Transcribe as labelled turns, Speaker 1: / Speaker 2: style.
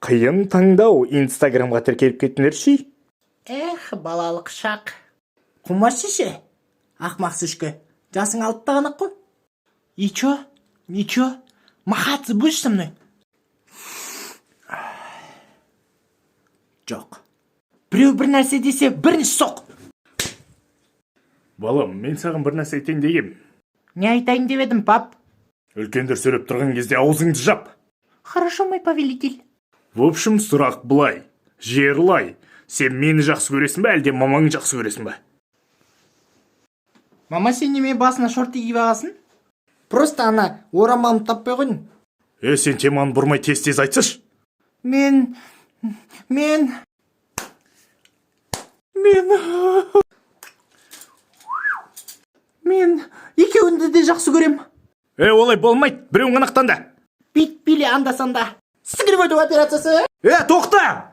Speaker 1: Қиын таңдау. Инстаграмға тіркеліп кетіңдерші.
Speaker 2: Эх, балалық шақ. Қумаш шеше, ақмақ сучка, жасың алтыда ғана қой. И чё, и чё, махаться будешь со мной? Жоқ. Біреу бір нәрсе десе, бірінші соқ.
Speaker 1: Балам, мен саған бір нәрсе айтайын дегем.
Speaker 2: Не айтайын деп едім, пап?
Speaker 1: Үлкендер сөйлеп тұрған кезде аузыңды жап.
Speaker 2: Хорошо, мой повелитель.
Speaker 1: В общем, сұрақ былай: Жерлай, сен мені жақсы көресің бе, әлде мамаңды жақсы көресің бе?
Speaker 2: Мама, сен неме басына шорты киіп алғансың? Просто ана орамалымды таппай қойдым.
Speaker 1: Е, сен теманы бұрмай, тез тез айтсашы.
Speaker 2: Мен екеуіңді де жақсы көрем.
Speaker 1: Е, олай болмайды, біреуін ғана таңда.
Speaker 2: Бит биле анда санда сіңіріп өту операциясы.
Speaker 1: Е, тоқта.